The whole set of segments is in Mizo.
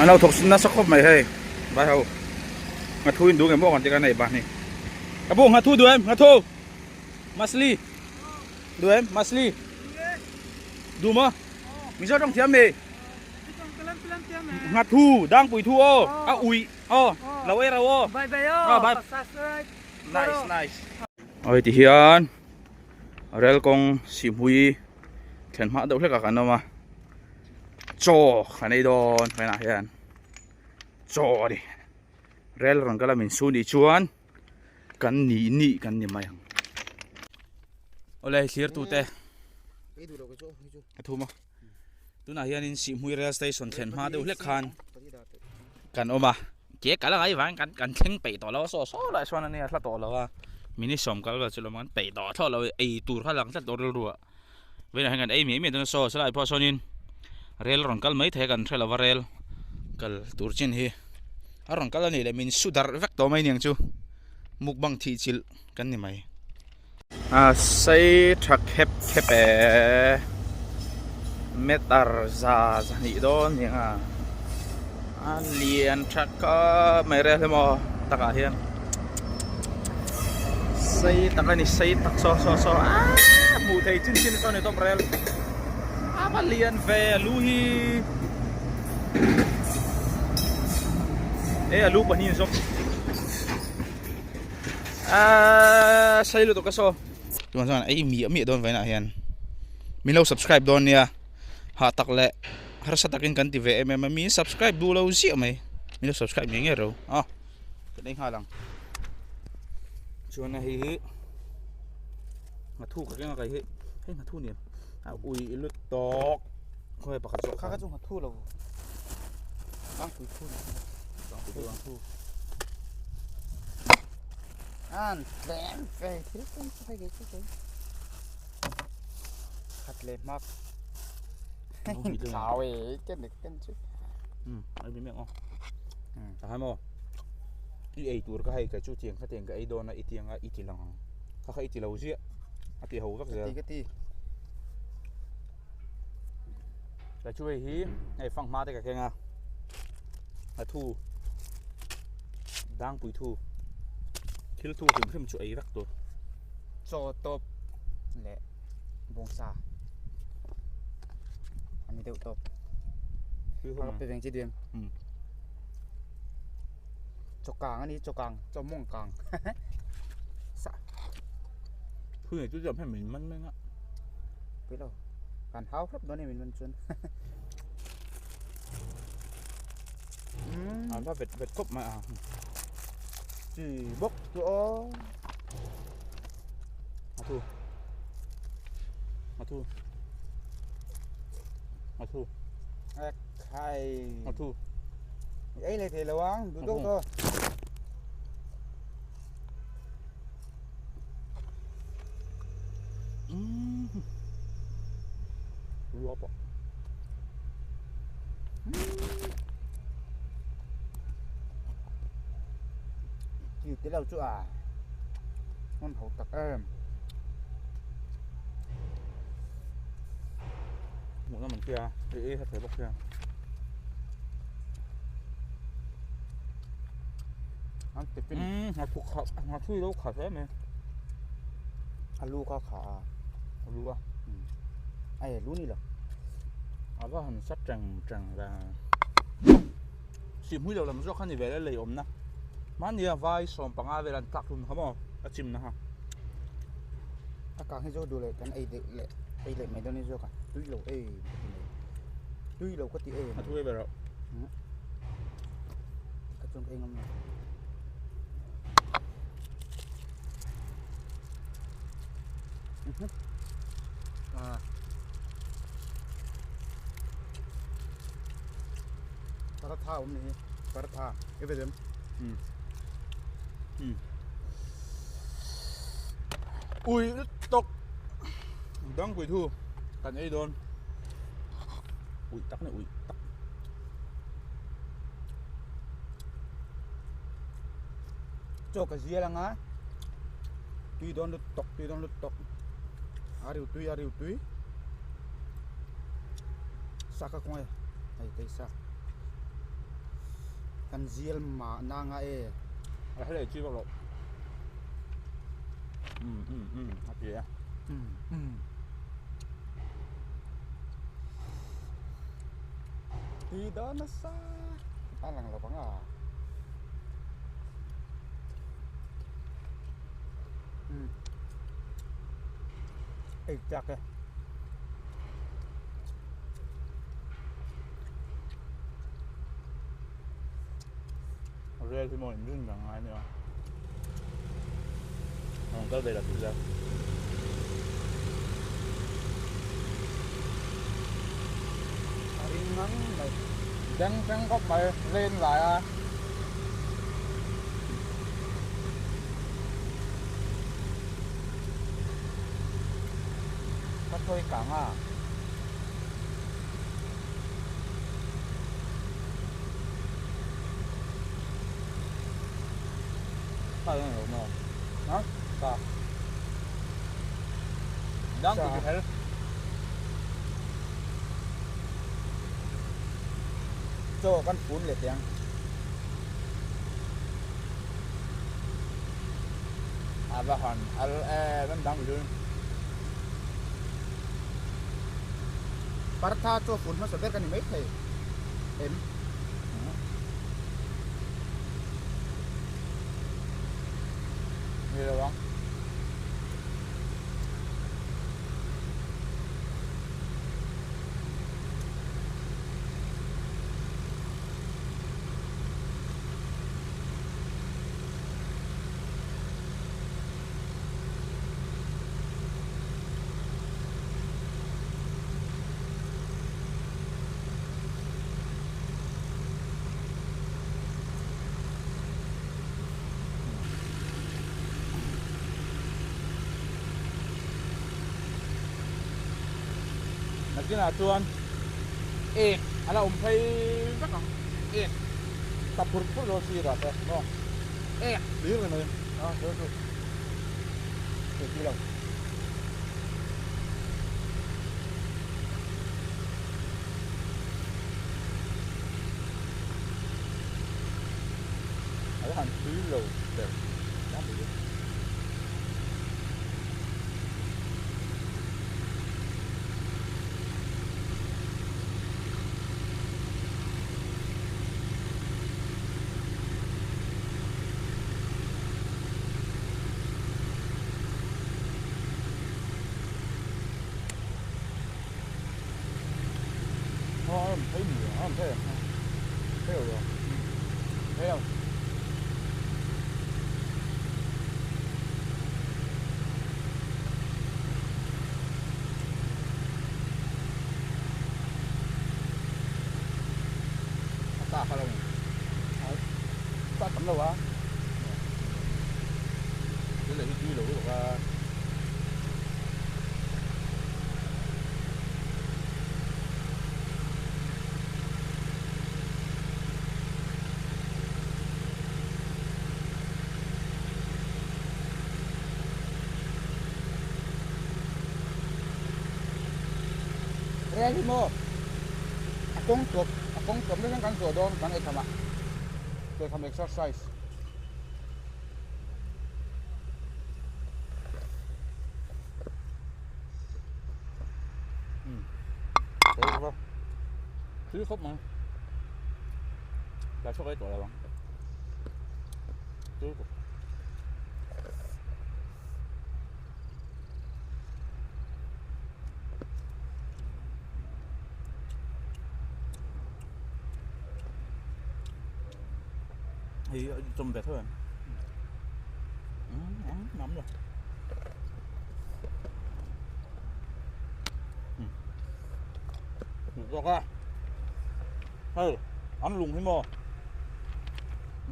An lo thawk nasa khawp mai hei vai ho nghathu in duh nge maw kan ti ka nei pahnih ka bu nghathu duh em nghathu masli duh em masli duh maw mizo tawng thiam mi nghathu dangpui thu aw a ui aw lo ei ro aw Bye bye aw bye nice nice oi ti hian rel kawng sihmui thlen hma deuh hlek ah kan awm a chaw kan ei dawn vawiinah hian chaw a ni rel rawn kal a min su nih chuan kan nih nih kan ni mai ang awle thlir tute a thum a tunah hianin sihhmui rail station thlen hma deuh hlek khan kan awm a ke kal a ngai vangin kan kan thleng peih tawh lo a saw saw lai sawn a nia hla tawh lo a minute sawm kal vel chu lo kan peih tawh thlawh lo ei tur kha lang tlat tawh rilru ah vawiinah hian kan ei miah miah dawn a saw helai pawh sawnin rel rawn kal mai thei a kan hre lo va rel kal tur chin hi a rawn kal a nih leh min su darh vek tawh mai aniang chu mukbang thih chilh kan ni mai. A sei tha khep khep e meter za zahnih dawn ni ang a a lian tha khawp mai rel hi maw takah hian sei tak a ni sei tak saw saw saw aaa hmuh theih chin chin saw ni tawp rel a va lian ve a lu hi e a lu pahnih in zawm. Aaaa sei lutuk a saw tunah chuan ei miah miah dawn vawiinah hian min lo subscribe dawn nia hah tak leh harsa takin kan ti ve em em a mi subscribe duh lo ziah mai min lo subscribe ngei ngei ro a kan ei nghal ang chuan hei hi nghathu ka keng a kai hi hei nghathu ni em a ui lutuk khawnge pakhat zawk kha kha chu nghathu lo tlangpui thu ni tlangpui thu An tlem ve thil tum chu hei chu chu khat leh hmak thau e ken nek ken chu ai mi mek aw ta hai maw i ei tur ka hei ka chu tiang kha tiang ka ei dawn a i tiang a i ti lang ang kha kha i ti lo ziah a ti ho vek zel ka ti ka chu hei hi hei fanghma te ka keng a a thu dangpui thu thil thu hrim hrim chu ei vek tur chaw tawp leh bawngsa a ni deuh tawp a pe veng chi diam chaw kang a ni chaw kang chaw mawng kang sa thu nei chu chuan hei min man mai a pui lo kan hau hlawp dawn e min man chuan an va vet vet khawp mai a chi bawk chu aw a thu a thu a thu khai a thu ei leh thei lo ang duh deuh tawh Chi te lo chu a ngon ho tak em. Hmuh na man tia ei ei kha thei bawk sia. An tiffin. A thu kha a thui lo kha hle mai. A lu kha kha a. A lu a. Ai lu ni lo. A va han sa teng teng ve. Sihhmui lo lam zawk kha ni ve le lei awmna. Mahni a vai 15 vel an tlak hlum kha maw a chimna kha. A kang hi zo duh leh kan ei deuh leh ei leh mai dawn ni zawk a. Tui lo ei ka ti mai. Tui lo ka ti em. A thui ve reuh. Ka chuan ka ei ngam lo. Ah. Paratha awm ni hi. Paratha. E ve dem. Ui tok. Dang pui thu kan ei dawn. Ui tak ni ui tak. Chaw ka zial anga tui dawn lut tawk tui dawn lut tawk a riu tui a riu tui sa ka kawng e hei kei sa. Kan zial mah na nga e. A hlei chi vak loh. Um um um a ti e. Um um. Tui dawn nasa. A lang lo vang a. Um. Ei chak e. Rel hi maw inrin rang ngai nia. Rawn kal ve la tih zel. A ring ngang mai. Beng thleng khawp mai rain lai a. Ka thawi kang a. Sa hian lo maw? Ha? Sa. Dang ti hel. Chaw kan fun leh teh ang. A va han al em em dang ti Paratha chaw fun hmasa ber ka ni maithei em? Ni lo ang. Nakinah chuan ek a la awm phei vek ang ek ta phur phur dawn sirah te maw ek hlir ni mai a chu chu Ei tui lo. A la han tui lo ber tlangpui chu. Ờ, thấy nhiều, không thấy thấy rồi thấy không ta kha lo Ta tam lo a. Cái này cái lo ka Rel hi maw a kawng tawp a kawng tawp nasa kan zawh dawn kan ei tham ah chaw tham exercise. Tui khawp mai la chhuak ei tawh lo ang tui khawp. Thì chùm về thôi nóng rồi. Được à. Hei, an lung hi maw?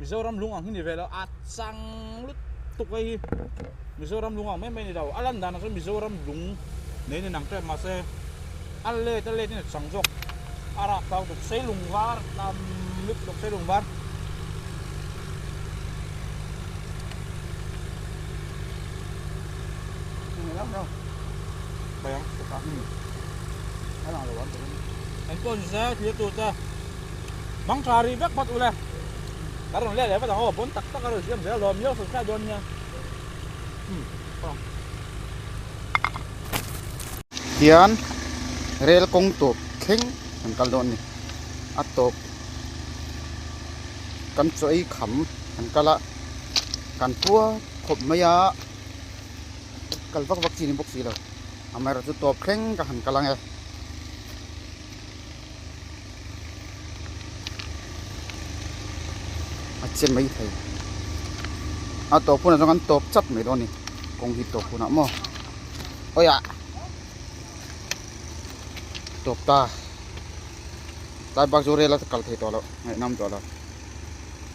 Mizoram lung ang hi ni ve lo, a chang lutuk a hi. Mizoram lung ang mai mai ni lo, a lan danah chuan Mizoram lung nei ni nang tep mahse a let a let in a chang zawk. A rak tau tuk sei lung var tam lutuk sei lung var. Engpawh ni se thlir tur te mang tha rih vek phawt ule. Ka rawn let leh vat ang aw, bon tak tak a rawn siam zel dawn, miau subscribe dawn nia. Umm aw. Hian rel kawng tawp thleng kan kal dawn a ni. A tawp kan chaw ei kham kan kal a, kan pua khawp mai a, kal vak vak chi ni bawk si lo. Amaherawhchu tawp thleng ka han kal ang e. A che mai thei a tawp hunah chuan kan tawp chat mai dawn a ni kawng hi tawp hunah maw awiah tawp ta tlai bak chu rel a kal thei tawh loh ngaihnawm tawh lo.